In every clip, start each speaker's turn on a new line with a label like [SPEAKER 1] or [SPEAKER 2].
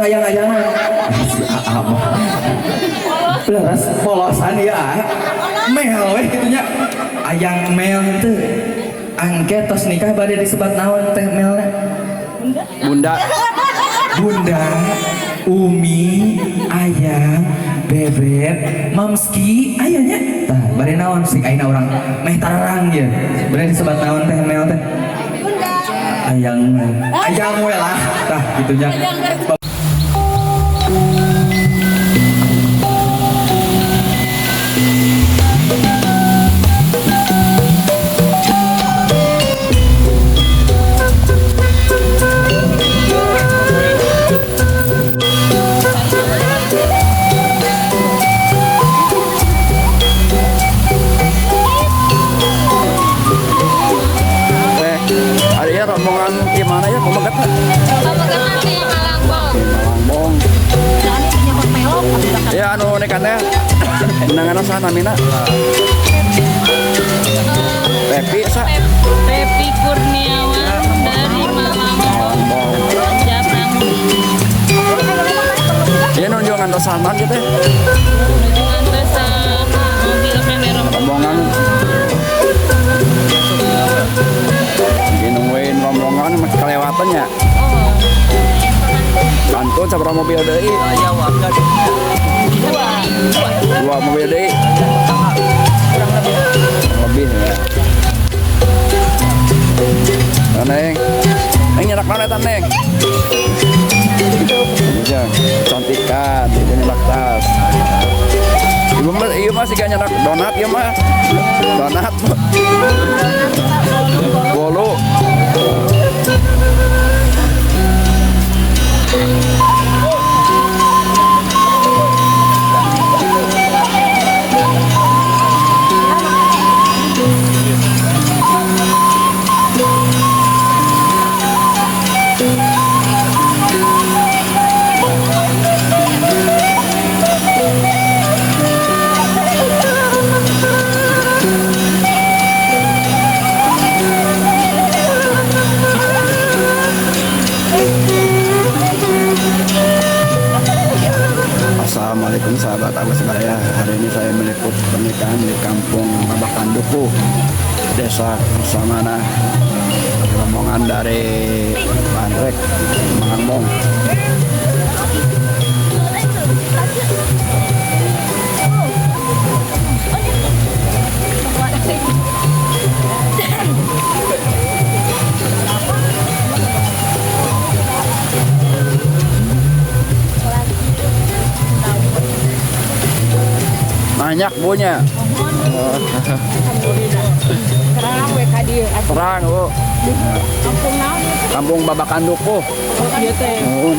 [SPEAKER 1] Ayang-ayangan si Aa mah leres polosan ya mel we kitu nya ayang mel teu angke tos nikah bade disebat naon teh melna?
[SPEAKER 2] Bunda.
[SPEAKER 1] Bunda, Umi, Ayang, Bebek, Mamski, ayahnya tah bade naon sing ayeuna urang meh tarang ye bade disebat naon teh mel teh? Ayang, ayang we lah tah kitu nya.
[SPEAKER 2] Teh, ada ya rombongan gimana ya? Pameget teh?
[SPEAKER 3] Pameget nanti Malangbong.
[SPEAKER 2] Malangbong. Ya anu nikah teh undangan saha namina? Pepi sa.
[SPEAKER 3] Pepi Kurniawan dari Malangbong. Malangbong.
[SPEAKER 2] Iya nuju ngantosan gitu teh.
[SPEAKER 3] Nuju ngantosan mobil kamera.
[SPEAKER 2] Rombongan. Lagi nungguin rombongan masih kelewatan ya.
[SPEAKER 3] Oh.
[SPEAKER 2] Kantun sabaraha mobil deui? Dua mobil deui. Lebih ya. Nah, Neng. Neng nyerak mana eta, Neng? Iya, cantikan, ibu nyerak tas. Ibu mah, iya mah siga nyerak donat ieu mah. Donat. Bolu. Assalamualaikum sahabat Agus Baraya. Hari ini saya meliput pernikahan di Kampung Babakan Dukuh, Desa Kersamanah, rombongan dari Bandrek, Malangbong. Banyak bunya.
[SPEAKER 4] Terang we ka dieu.
[SPEAKER 2] Terang, Bu.
[SPEAKER 4] Kampung naon ieu teh?
[SPEAKER 2] Kampung Babakan Dukuh.
[SPEAKER 4] Ieu teh.
[SPEAKER 2] Nuhun.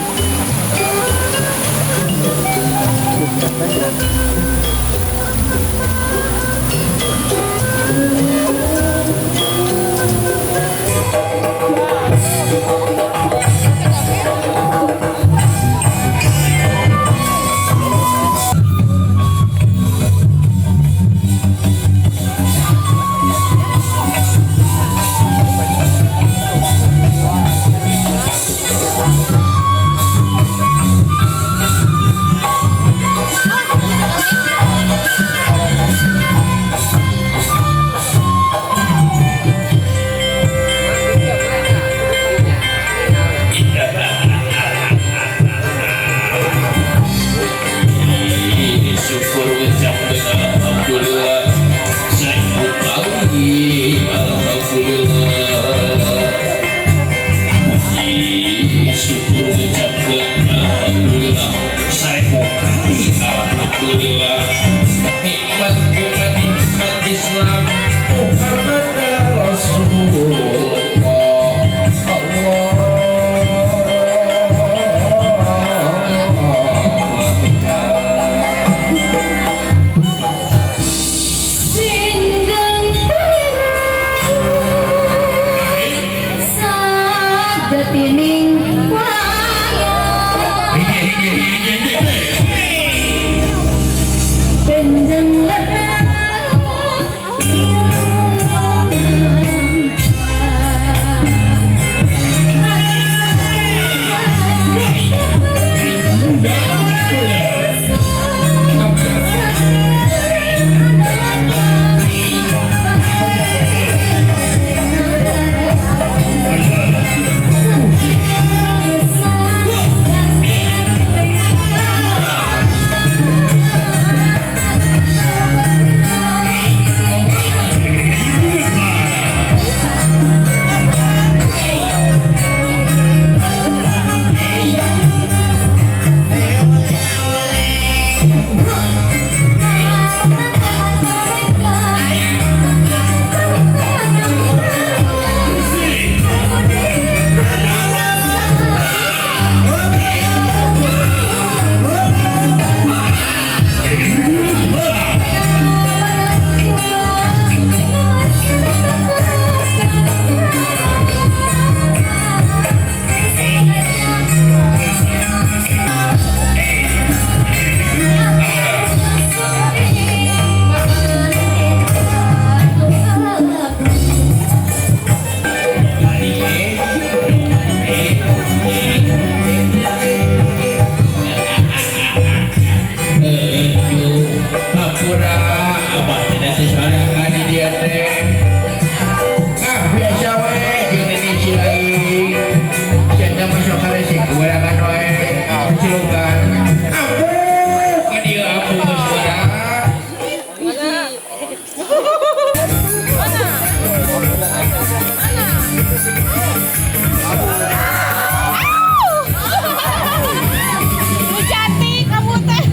[SPEAKER 5] Cilokan. Ampun, ka dieu ampun geus berat.
[SPEAKER 4] Lu cantik kamu teh.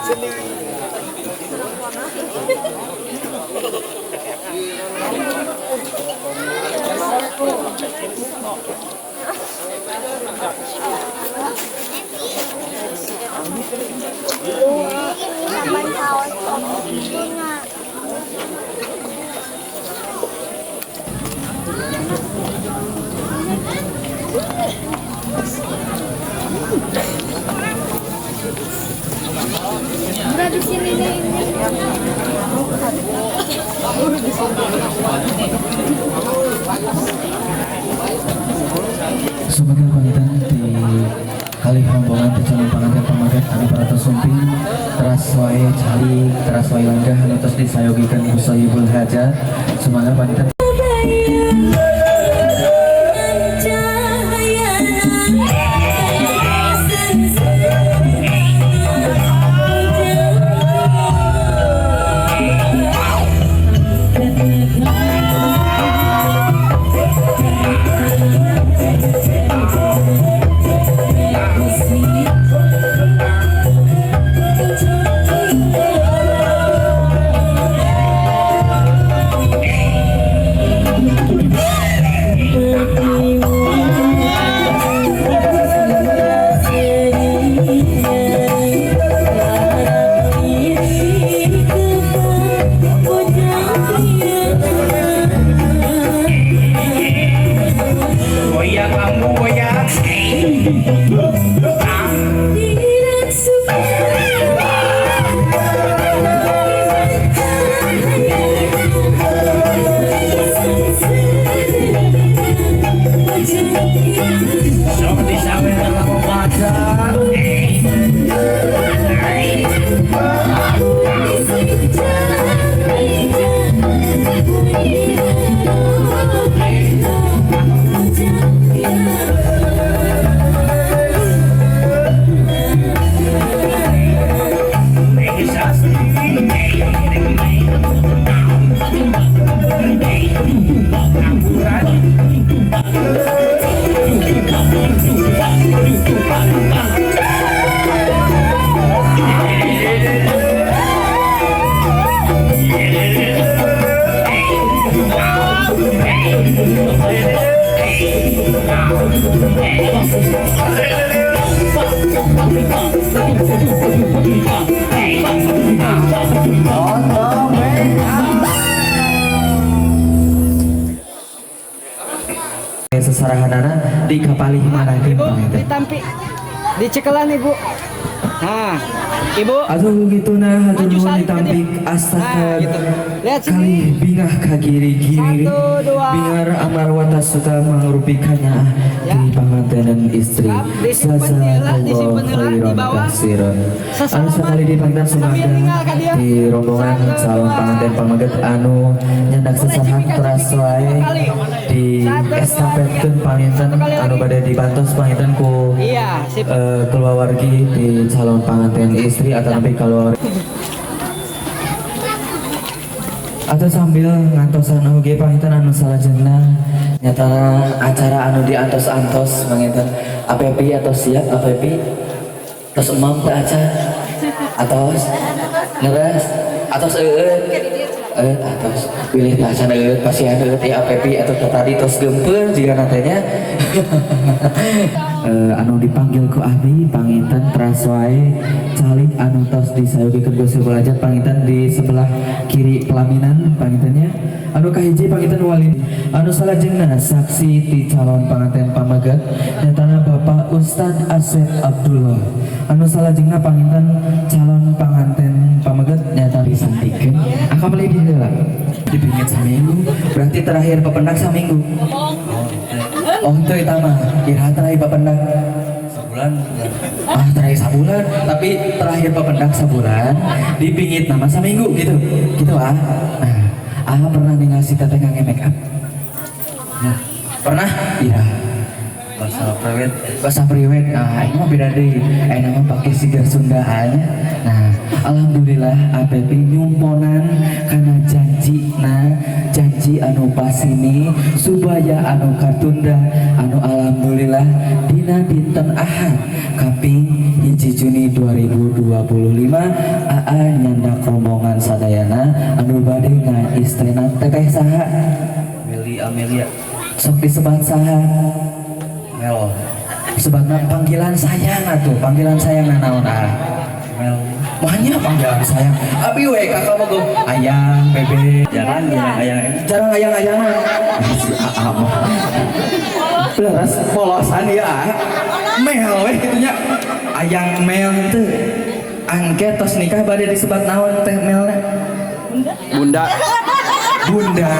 [SPEAKER 4] Di sini nih.
[SPEAKER 1] Sebagai pangitan di kali rombongan di calon panganten pamaget anu parantos sumping teras wae calik teras wae lenggah anu tos disayogikeun ku Sohibul Hajat. Semoga pangitan sesarahanana di kapalih manakeun.
[SPEAKER 6] Ibu ditampi dicekelan Ibu. Nah, Ibu.
[SPEAKER 1] Aduh gitu nah, hatur nuhun ditampik astaka.
[SPEAKER 6] Nah, gitu. Lihat sini.
[SPEAKER 1] Kali bingah ka giri-giri.
[SPEAKER 6] 1, 2.
[SPEAKER 1] Bingar amar watasuta mangrupikanya
[SPEAKER 6] Ya.
[SPEAKER 1] di pangantenan istri.
[SPEAKER 6] Disimpen heula, disimpen heula di
[SPEAKER 1] khairan
[SPEAKER 6] bawah.
[SPEAKER 1] kasiran. Anu
[SPEAKER 6] Sesalaman.
[SPEAKER 1] sakali di panganten
[SPEAKER 6] Sambil
[SPEAKER 1] sumaga
[SPEAKER 6] tinggal ka dia.
[SPEAKER 1] di rombongan
[SPEAKER 6] 1,
[SPEAKER 1] calon
[SPEAKER 6] 2.
[SPEAKER 1] panganten pameget anu nyandak
[SPEAKER 6] Boleh
[SPEAKER 1] sesahan
[SPEAKER 6] cipika,
[SPEAKER 1] teras
[SPEAKER 6] cipika
[SPEAKER 1] wae
[SPEAKER 6] 2 kali.
[SPEAKER 1] di
[SPEAKER 6] 1, 2,
[SPEAKER 1] estafetkeun
[SPEAKER 6] 3.
[SPEAKER 1] panginten
[SPEAKER 6] 1 kali
[SPEAKER 1] anu
[SPEAKER 6] lagi.
[SPEAKER 1] bade dibantos panginten ku
[SPEAKER 6] Iya, sip.
[SPEAKER 1] Keluargi di calon panganten istri atau nanti keluarga atau sambil ngantosan oge panginten anu salajengna nyatana acara anu diantos-antos panginten APP atau siap APP tos emam teu acan atos ngeres atos eueut eueut atos pilih tacan eueut pasihan eueut ya APP atau tadi tos gempeur jika natenya anu dipanggil ku abdi panginten teras wae calik anu tos disayogikeun ku Sohibul Hajat panginten di sebelah kiri pelaminan pangintennya anu kahiji panginten wali anu salajengna saksi ti calon panganten pameget nyatana Bapak Ustad Asep Abdullah anu salajengna panginten calon panganten pameget nyata disantikeun akang beli di heula dipingit saminggu berarti terakhir pependak saminggu. Oh itu eta mah iraha terakhir pependak
[SPEAKER 7] Sebulan.
[SPEAKER 1] Ah terakhir sabulan tapi terakhir pependak sabulan dipingit nama saminggu gitu gitu ah. Nah, ah pernah ningali si teteh ngangge make up?
[SPEAKER 7] Nah,
[SPEAKER 1] pernah? Iya.
[SPEAKER 7] Bahasa prewed.
[SPEAKER 1] Bahasa prewed. Nah, ini mah beda deui. Ayeuna mah pake siger Sunda nya. Nah, alhamdulillah APP nyumponan kana janji na janji Janji anu pasini supaya anu katunda, anu alhamdulillah dina dinten Ahad kaping 1 Juni 2025 AA nyandak rombongan sadayana anu bade ngaistrenan teteh saha?
[SPEAKER 7] Meli Amelia.
[SPEAKER 1] Sok disebat saha?
[SPEAKER 7] Mel.
[SPEAKER 1] Sebatna panggilan sayang atuh, panggilan sayang naon, ah?
[SPEAKER 7] Mel.
[SPEAKER 1] Makanya panggilan sayang abi we kakak bogo ayang, bebe.
[SPEAKER 7] Jarang, jarang ayang.
[SPEAKER 1] Jarang ayang-ayangan si AA mah. Leres, polosan ya, ah. Mel we kitu nya, ayang Mel teu angke tos nikah bade disebat naon teh Melna?
[SPEAKER 2] Bunda.
[SPEAKER 1] Bunda,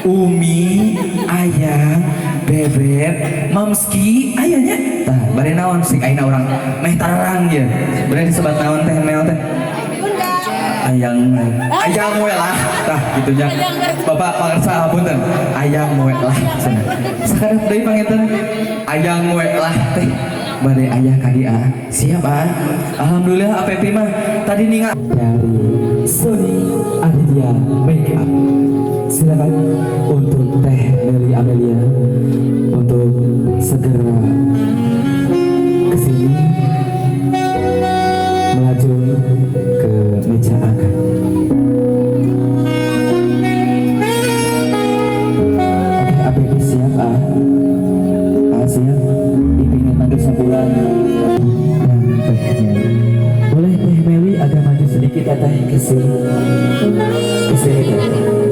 [SPEAKER 1] Umi, Ayang, Bebek, Mamski, ayahnya. Tah, bade naon sih ayeuna urang meh tarang ya. Bade disebat naon teh Mel teh?
[SPEAKER 7] Ayang.
[SPEAKER 1] Ayang we lah. Tah, gitu nya. Bapak pangersa, hapunten. Ayang we lah cenah. Sakedap deui panginten ayang we lah teh. Bade ayah ka dieu, ah. Siap, ah. Alhamdulillah APP mah tadi ningal dari Sony Aditya Makeup. Silakan untuk Teh Meli Amelia untuk segera ke sini, melaju ke meja akad. Oke, APP siap, ah. Ah, siap. Dipingin nanti sebulan dan Teh Meli. Boleh Teh Meli agak maju sedikit ya, Teh, ke sini. Ke sini, Teh.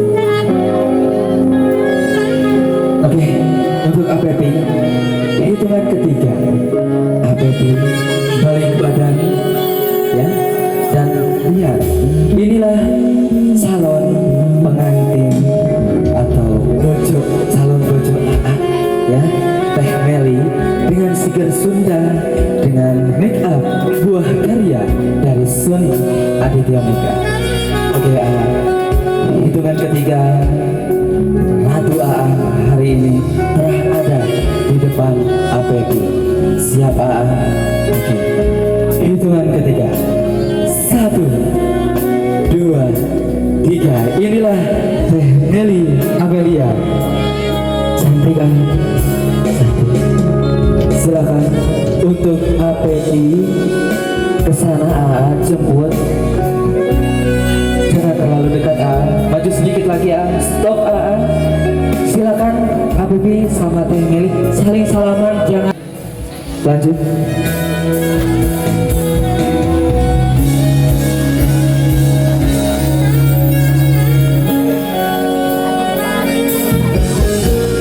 [SPEAKER 1] Oke, untuk APP hitungan ketiga, APP balik badan ya, dan lihat inilah calon pengantin atau bojo, calon bojo AA ya, Teh Meli dengan siger Sunda dengan make up buah karya dari Sony Aditya Mega. Oke, AA, hitungan ketiga, Ratu AA hari ini telah ada di depan APP. Siap, AA? Oke. Hitungan ketiga. Satu, dua, tiga. Inilah Teh Meli Amelia. Cantik, ah. Satu. Silakan untuk API ke sana, AA, jemput. Jangan terlalu dekat, A. Maju sedikit lagi, A. Stop, A. Silakan APP sama Teh Meli saling salaman, jangan lanjut.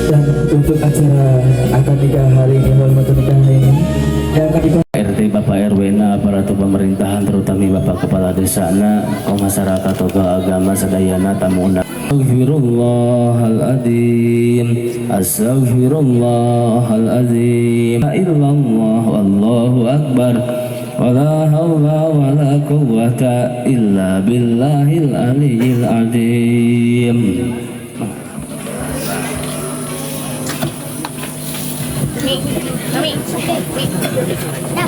[SPEAKER 1] Dan untuk acara akad nikah hari ini, walimatul nikah hari ini yang akan dibantu
[SPEAKER 8] RT, Bapak RW na, aparatur pemerintahan, terutama Bapak Kepala Desa na, masyarakat, tokoh agama sadayana, tamu undangan. Astaghfirullahaladzim, astaghfirullahaladzim, la illallah, wallahu akbar, wala hawla wala quwwata illa billahil aliyyil azim.
[SPEAKER 4] Mi, mami, mi. Nah.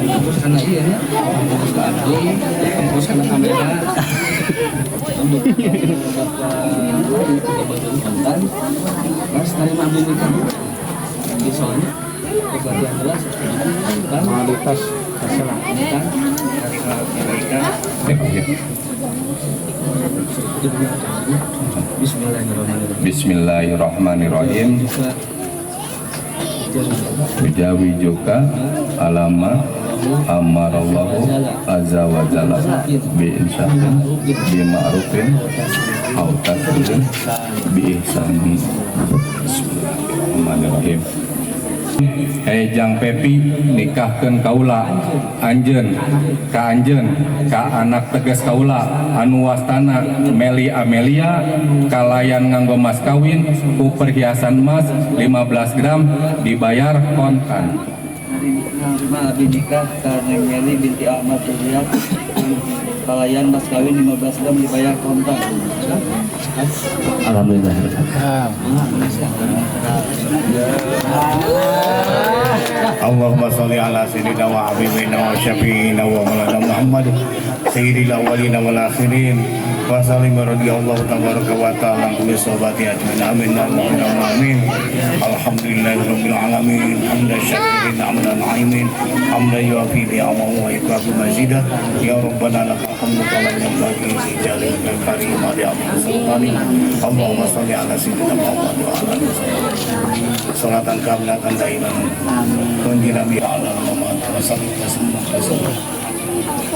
[SPEAKER 7] Fokus karena iya ya, fokus ke abdi, fokus karena kamera. Untuk bapak kontan, harus terima abdi nikah. Jadi soalnya latihan jelas, kan kualitas keselamatan, kebaikan. Bismillahirrahmanirrahim.
[SPEAKER 9] Bismillahirrahmanirrahim. Ujawi juga alama amarallahu azza wa jalla bi insyain bi ma'rufin au tasrin bi ihsani. Bismillahirrahmanirrahim. Hei Jang Pepi, nikahkeun kaula anjeun ka anjeun ka anak tegas kaula anu wastana Meli Amelia kalayan nganggo mas kawin ku perhiasan emas 15 gram dibayar kontan.
[SPEAKER 7] Terima abi nikah ka Neng Meli binti Ahmad Suryat kalayan mas kawin 15 gram dibayar kontan.
[SPEAKER 8] Alhamdulillah.
[SPEAKER 5] اللهم صل على سيدنا وحبيبنا وشفيعنا ومولانا محمد سيد الأولين والآخرين وسلم. رضي الله تبارك وتعالى عن كل صحابته أجمعين. آمين اللهم آمين. الحمد لله رب العالمين، حمدا الشاكرين، حمدا ناعمين، حمدا يوافي نعمه ويكافئ مزيده. يا ربنا لك الحمد كما ينبغي لجلالك الكريم ولعظيم سلطانك. اللهم صل على سيدنا محمد وعلى اله وصحبه صلاة كاملة دائما تنجينا بها على الممات وسلم وسلم وسلم.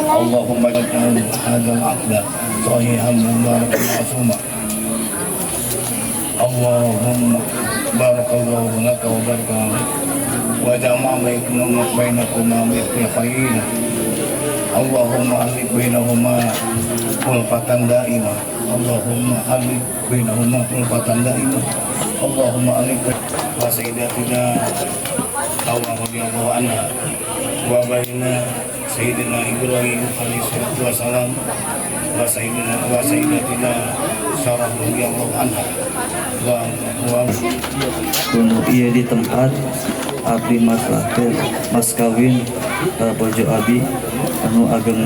[SPEAKER 5] اللهم اجعل هذا العقد صحيحا مباركا معصوما. اللهم بارك الله لك وبارك عليك وجمع بينكما في خير. اللهم ألف بينهما ألفة دائمة. اللهم ألف بينهما ألفة دائمة. اللهم ألف وسيدتنا حواء رضي الله عنها وبين سيدنا إبراهيم عليه الصلاة والسلام وسيدنا وسيدتنا سارة رضي الله عنها و
[SPEAKER 7] Kuno ieu di tempat abdi masrahkeun mas kawin bojo abi anu ageng.